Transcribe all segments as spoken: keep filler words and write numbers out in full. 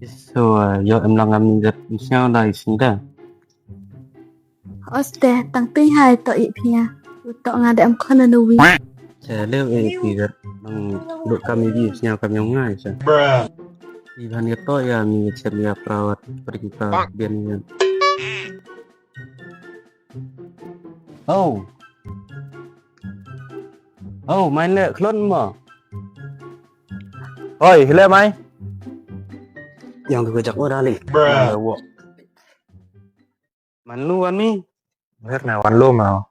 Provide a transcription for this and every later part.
So, uh, yo em lang ami dat sñiaw da i sñiaw da. Oste, tang tui hai to i pia. To nga da em khon na wi. Sa leo e pia dat. Nang dot kami di sñiaw kami ngai sa. I ban ya to ya mi sa ya perawat pergi ka bian ya. Oh. Oh, main le klon mo. Oi, hile mai. Yang tu kejak mo dali. Bruh. Wan lu wan mi. Her na wan lu mau.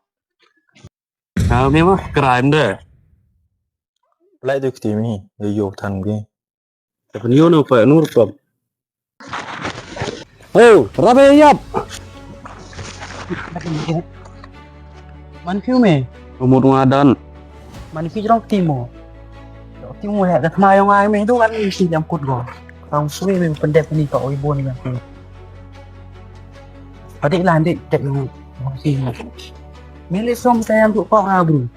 Kau mi mah crime de. Lai tu kti mi, yo yo than ki. Tapi yo no pa nur pam. Heu, rabe yap. Man piu me. Umur ngadan. Man piu jrong timo. Timo he, kat ma yong ai me tu kan si jam kut go. Tang sui me pendek ni ka oi bon ni. Adik lah, adik, adik. Mele som sayang tu kau abru.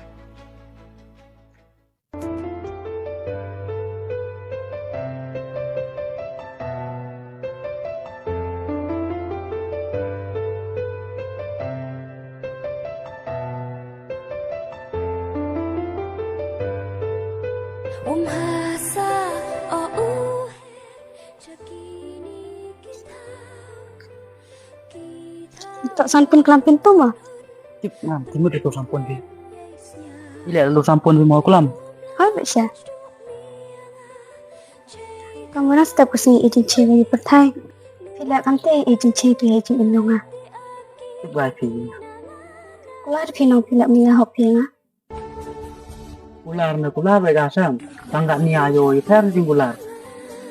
Tak sampun kelam pintu ma. Tip ngam, timut itu sampun di. Ile lu sampun di mau kelam. Hai, Mesya. Kamu na step ke sini izin cewek pertai. Pila kam te izin cewek izin inunga. Tip bai pi. Kular pi nong pila mia hop pi nga. Kular na kular le ka sam. Tang ka ni ayo i pher jingkular.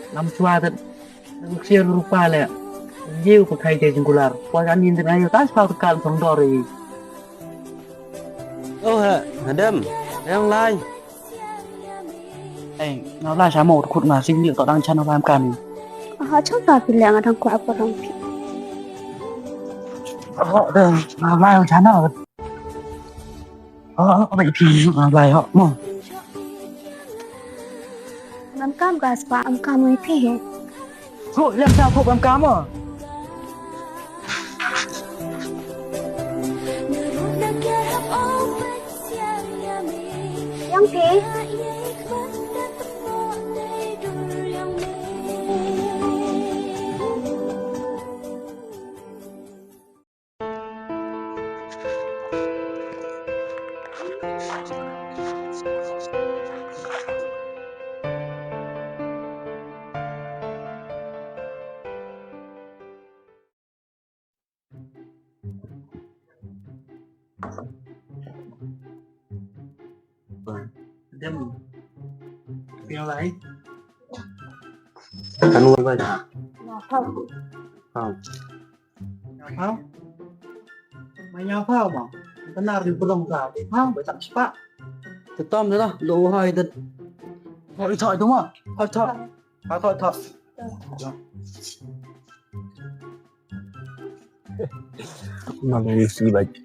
Lam chwa tet. Siar rupa le. Jiu ko thai te jingkular. Poi ka ni ndin ayo tas pa ka kal song dor i. Oh ha, hadam. Yang lai. Eh, nga lai sa mo khut nga sing ni to dang chan wa kam. Ha, chang ka pila nga dang ko apa dang pi. Oh, dang nga lai chan. Ơ, ơ, ơ, bai phi, ơ, bai, ơ, mo. Am kam ka spa, am kam bai phi he. Ko, lem sa ko am kam, ơ. Yang phi. Dem. Piang lai. Kan wan bai. Hao. Hao. Mai nyau phao ma. Benar di pelong ka. Phao bai tak sepak. Tetom dah, do hai dah. Hoi thoi tu ma. Hoi thoi. Hoi thoi thoi. Mana isi lagi.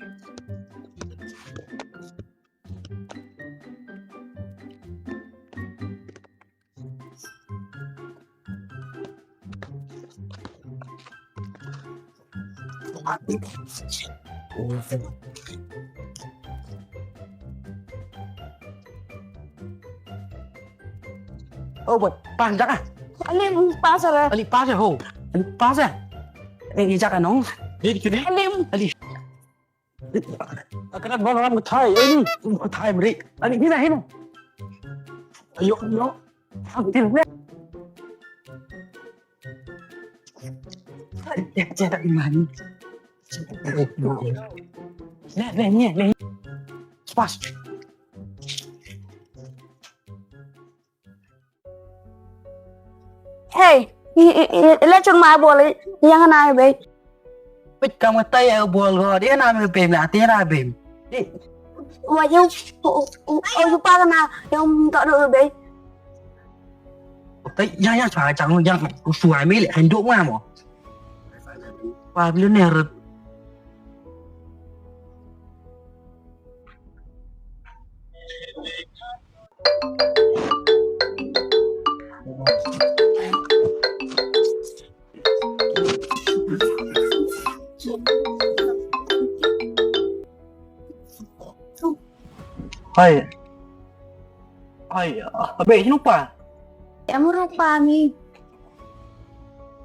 Oh, buat pas dah ah. Ali pas ah. Ali pas ah, ho. Ali pas ah. Eh, ni jak anong. Ni di sini. Ali. Ali. Akana bang ram thai, eh, ni thai mri. Ani hina, hina. Ayo, ayo. Ang til ne. Ya, ya, tak iman. Ne, ne, ne, ne. Spas. Hey, i, i, i, i, le chun ma bol, i, yang na be. Pit kam ka tai ya bol go, dia na me be, na, dia na be. Di. Wa yung, u, u, u, u, pa na, yung to do be. Tai, yang, yang, sa, chang, yang, u, suai me le, han do ma mo. Pa, billionaire. Ai. Ai, ah, be, snu pa? Em ru pa mi.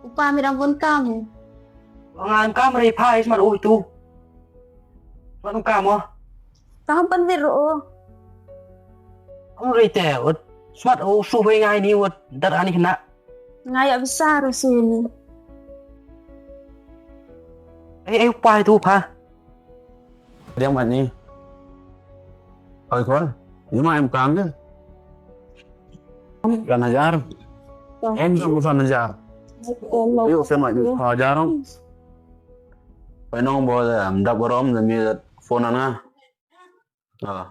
U pa mi dang bun kam. Ngan kam re pa, smat u tu. Smat u kam o. Kam pan vir o. Kam re te, wat. Smat u su bai ngai ni, wat, dar ani kena. Nga ya besar sini. Eh, eh, pa itu, pa. Dia mat ni. Oi, kol. Ni ma em kang ke? Kan hajar. Em tu busan hajar. Yuk, saya mat ni. Hajar. Pai nong bo, em, dap borom, demi phone ana. Ah.